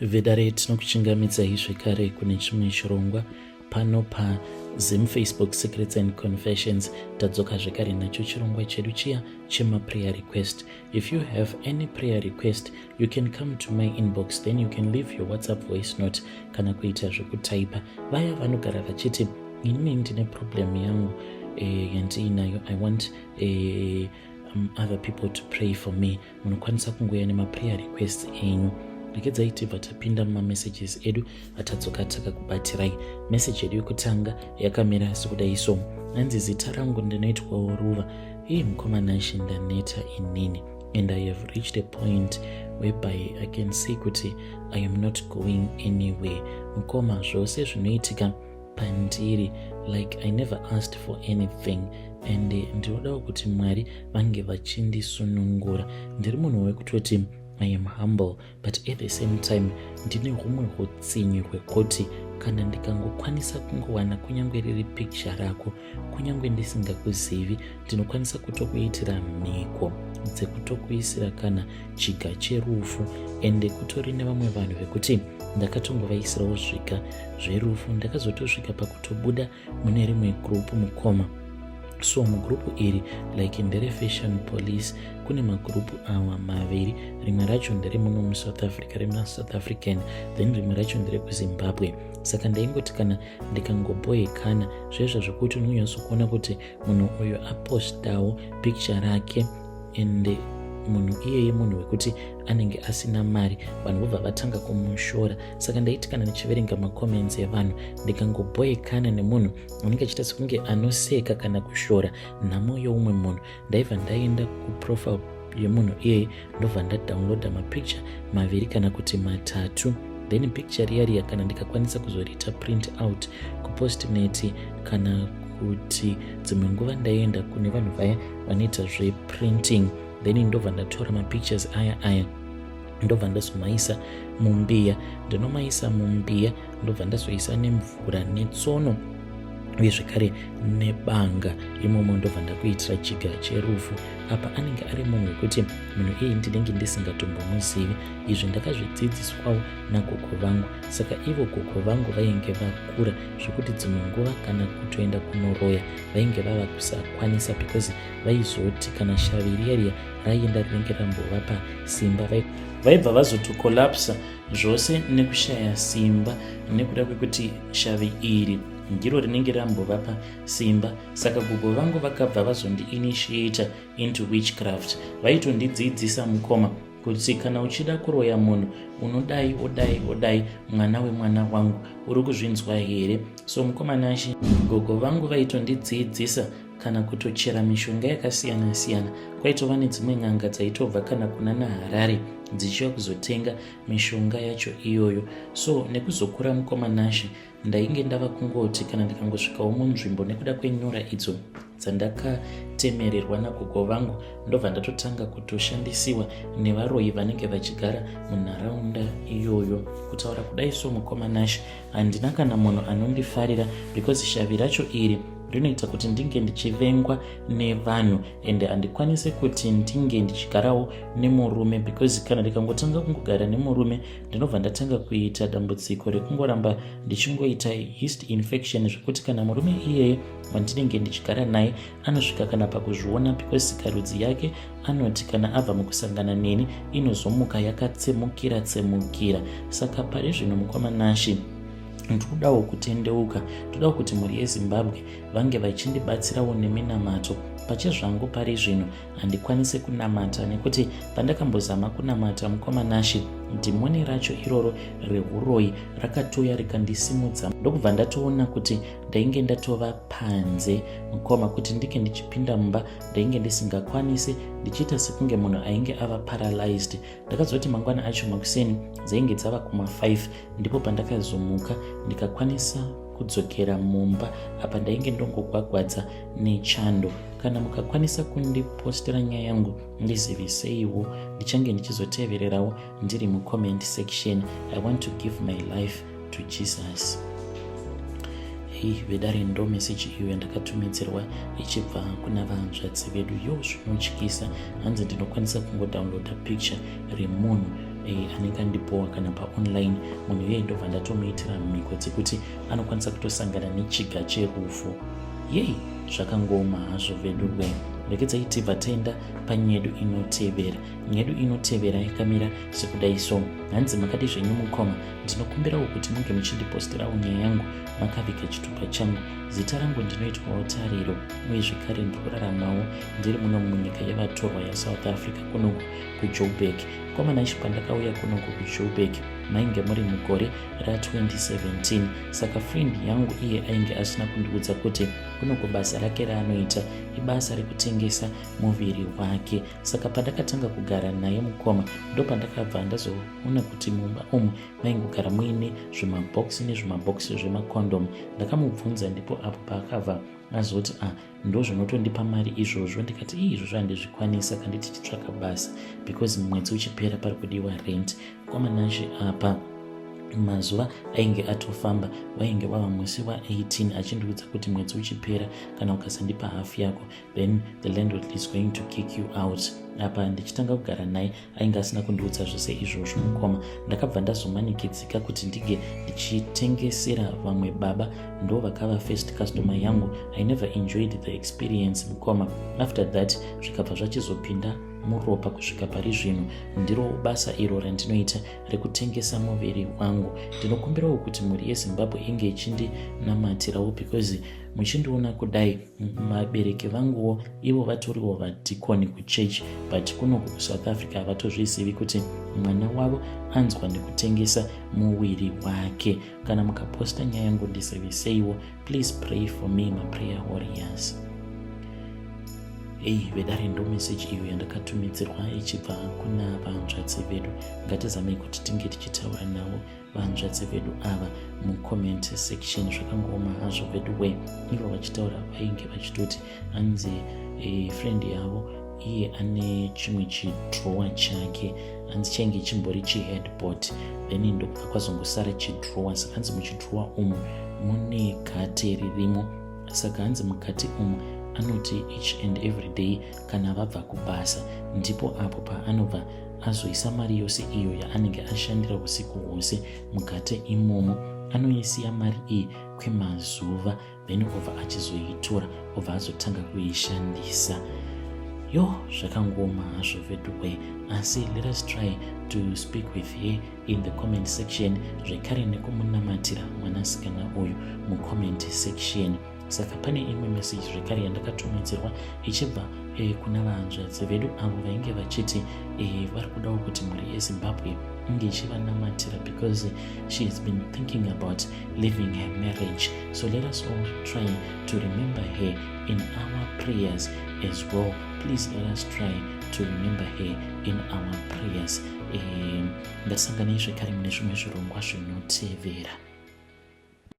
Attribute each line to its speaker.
Speaker 1: Vedare, tinokuchingamidzai zvekare kune chimwe chirongwa pano paZim Facebook Secrets and Confessions. Tadzoka zvekare nacho chirongwa chedu chiya chemaprayer request. If you have any prayer request, you can come to my inbox, then you can leave your WhatsApp voice note kana kuita zvekutaipa. Vaya vanogara vachiti inini ndine problem yangu yandiinayo, I want other people to pray for me, munokwanisa kungoya nemaprayer requests enyu. Regedzai tibva tapinda mumamessages edu atadzoka takakubatirai. Message yedu yekutanga yakamira sekudai so, hanzi, "Zita rangu ndinoitwawo Ruva. Ii, mukoma Nashe, ndaneta inini and I have reached a point whereby I can see kuti I am not going anywhere. Mukoma, zvose zvinoitika pandiri, like I never asked for anything and ndinodawo kuti Mwari vange vachindisunungura. Ndiri munhu wekutoti I am humble, but at the same time ndine humwe utsinyi hwekuti kana ndikangokwanisa kungowana kunyange riri picture rako, kunyange ndisingakuzivi, ndinokwanisa kutokuitira mhiko dzekutokuisira kana chiga cherufu. Ende kutori nevamwe vanhu vekuti ndakatongovaisirawo zviga zverufu. Ndakazotosvika pakutobuda mune rimwe gurupu, mukoma. So mugurupu iri, like nderefashion police, kune magurupu awa maviri. Rimwe racho nderemuno muSouth Africa, remaSouth African, then rimwe racho nderekuZimbabwe. Saka ndaingoti kana ndikangoboyekana zvezvo zvokuti unonyatsokuona kuti munhu uyu apostawo picture rake, ende munhu iyeye munhu wekuti anenge asina mari, vanhu vobva vatanga kumushora. Saka ndaiti kana ndichiverenga macomments evanhu, ndikangoboyekana nemunhu anenge achiita sekunge anoseka kana kushora nhamo yeumwe munhu, ndaibva ndaenda kuprofile yemunhu iyeye, ndobva ndadownloada mapicture maviri kana kuti matatu. Then picture riya riya, kana ndikakwanisa kuzoriita print out kupostnet, kana kuti dzimwe nguva ndaenda kune vanhu vaya vanoita zveprinting, then ndobva ndatora mapictures aya aya, ndobva ndazomaisa mumbiya. Ndinomaisa mumbiya, ndobva ndazoisa nemvura netsono, uye zvekare nebanga imomo, ndobva ndakuitira chiga cherufu. Apa anenge ari munhu wekuti munhu iyeye ndinenge ndisingatombomuzivi. Izvi ndakazvidzidziswawo nagogo vangu. Saka ivo gogo vangu vainge vakura zvekuti dzimwe nguva kana kutoenda kunoroya vainge vava kusakwanisa, because vaizoti kana shavi riya riya raienda rinenge rambovapa simba, vaibva vazotokolapsa zvose nekushaya simba, nekuda kwekuti shavi iri ndiro rinenge rambovapa simba. Saka gogo vangu vakabva vazondiinitiata into witchcraft. Vaitondidzidzisa, mukoma, kuti kana uchida kuroya munhu unodai, odai, odai, mwana wemwana wangu, uri kuzvinzwa here?" So mukoma Nashe, gogo vangu vaitondidzidzisa kana kutochera mishonga yakasiyana siyana. Kwaitova nedzimwe n'anga dzaitobva kana kuna naHarare dzichiuya kuzotenga mishonga yacho iyoyo. So nekuzokura, mukoma Nashe, ndainge ndava kungoti kana ndikangosvikawo munzvimbo, nekuda kwenyora idzo dzandakatemererwa nagogo vangu, ndobva ndatotanga kutoshandisiwa nevaroyi vanenge vachigara munharaunda iyoyo. Kutaura kudai so, mukoma Nashe, handina kana munhu anondifarira, because shavi racho iri rinoita kuti ndinge ndichivengwa nevanhu, ende handikwanisi kuti ndinge ndichigarawo nemurume, because kana ndikangotanga kungogara nemurume, ndinobva ndatanga kuita dambudziko rekungoramba ndichingoita yeast infection, zvekuti kana murume iyeye wandinenge ndichigara naye anosvika kana pakuzviona, because sikarudzi yake anoti kana abva mukusangana neni inozomuka yakatsemukira tsemukira. Saka pari zvino, mukoma Nashe, ndikudawo kutendeuka. Ndodawo kuti mhuri yeZimbabwe vange vachindibatsirawo neminamato. Pachezvangu pari zvino handikwanisi kunamata, nekuti pandakambozama kunamata, mukoma Nashe, dhimoni racho iroro reuroyi rakatouya rikandisimudza, ndokubva ndatoona kuti ndainge ndatova panze. Mukoma, kuti ndinge ndichipinda mumba ndainge ndisingakwanisi, ndichiita sekunge munhu ainge ava paralyzed. Ndakazoti mangwana acho makuseni, dzainge dzava kuma5, ndipo pandakazomuka ndikakwanisa kudzokera mumba. Apa ndainge ndongogwagwadza nechando. Kana mukakwanisa kundipostera nyaya yangu, ndiziviseiwo. Ndichange ndichizotevererawo ndiri mucomment section. I want to give my life to Jesus." Hei vedare, ndo meseji iyo yandakatumidzirwa ichibva kuna vanzvadzi vedu. Yo, zvinotyisa. Hanzi ndinokwanisa kungodownloada picture remunhu. anenge andibhowa kana paonline, munhu iyeye ndobva ndatomuitira mhiko dzekuti anokwanisa kutosangana nechiga cherufu. Yei, zvakangooma hazvo vedu we. Regedzai tibva taenda panyedu inotevera. Nyedu inotevera yakamira sekudai so. Hanzi, "Makadi zvenyu mukoma? Ndinokumbirawo kuti munge muchindipostirawo nyaya yangu makaviga chitupa changu. Zita rangu ndinoitwawo Tariro, uye zvekare ndiri kuraramawo ndiri muno munyika yevatorwa yaSouth Africa, kunoku kuJoburg. Kwamanashe, pandakauya kunoku kuJoburg mainge muri mugore ra2017. Saka friend yangu iye ainge asina kundiudza kuti kunoku basa rake raanoita ibasa rekutengesa muviri wake. Saka pandakatanga kugara naye mukoma, ndopandakabva ndazoona kuti mumba umu maingogara muine zvimabhokisi nezvimabhokisi zvemakondomu. Ndakamubvunza, ndipo apo paakabva azoti, 'Ah, ndo zvinotondipa mari izvozvo.' Ndikati, 'Ii, izvozvo handizvikwanisa kandi tichitsvaka basa, because mwedzi uchipera pari kudiwa rent.' Kwamanashe, apa mazuva ainge atofamba, wainge wava musi wa18 achindiudza kuti mwedzi uchipera kana ukasandipa hafu yako, then the landlord is going to kick you out. Apa ndichitanga kugara naye ainge asina kundiudza zvose izvozvo mukoma. Ndakabva ndazomanikidzika kuti ndige ndichitengesera vamwe baba, ndo vakava first customer yangu. I never enjoyed the experience mukoma. After that zvikabva zvachizopinda muropa kusvika pari zvino. Ndiro basa iro randinoita rekutengesa muviri wangu. Ndinokumbirawo kuti mhuri yeZimbabwe inge ichindiнаmatirawo, because muchindiona kudai, vabereki vanguwo ivo vatoriwo vadhikoni kuchechi, but kunoku kuSouth Africa havatozvizivi kuti mwana wavo anzwa nekutengesa muviri wake. Kana mukaposta nyaya yangu, ndiziviseiwo. Please pray for me, maprayer warriors." Ei vedare, ndo meseji iyo yandakatumidzirwa ichibva kuna vanzvadzi vedu. Ngatizamei kuti tinge tichitaura navo vanzvadzi vedu ava mucomment section. Zvakangooma hazvo vedu we. Ivo vachitaura vainge vachitoti anzi friend yavo iye ane chimwe chidrawer chake, hanzi chainge chimbori chiheadboard, then ndokubva kwazongosara chidrawer. Saka hanzi muchidrawer umu mune gate ririmo. Saka hanzi mukati umu anoti each and every day kana vabva kubasa, ndipo apo paanobva azoisa mari yose iyo yaanenge ashandira usiku hwose mugate imomo. Anoisiya mari iyi kwemazuva, then obva achizoitora, obva azotanga kuishandisa. Yo, zvakangooma hazvo veduwe, asi let us try to speak with her in the comment section, zvekare nekumunamatira mwanasikana uyu mucomment section. Saka pane imwe message zvekare yandakatumidzirwa ichibva kuna vanzvadzi vedu avo vainge vachiti vari kudawo kuti mhuri yeZimbabwe inge ichivanamatira, because she has been thinking about leaving her marriage. So let us all try to remember her in our prayers as well. Please let us try to remember her in our prayers. Ngatisanganei zvekare mune zvimwe zvirongwa zvinotevera.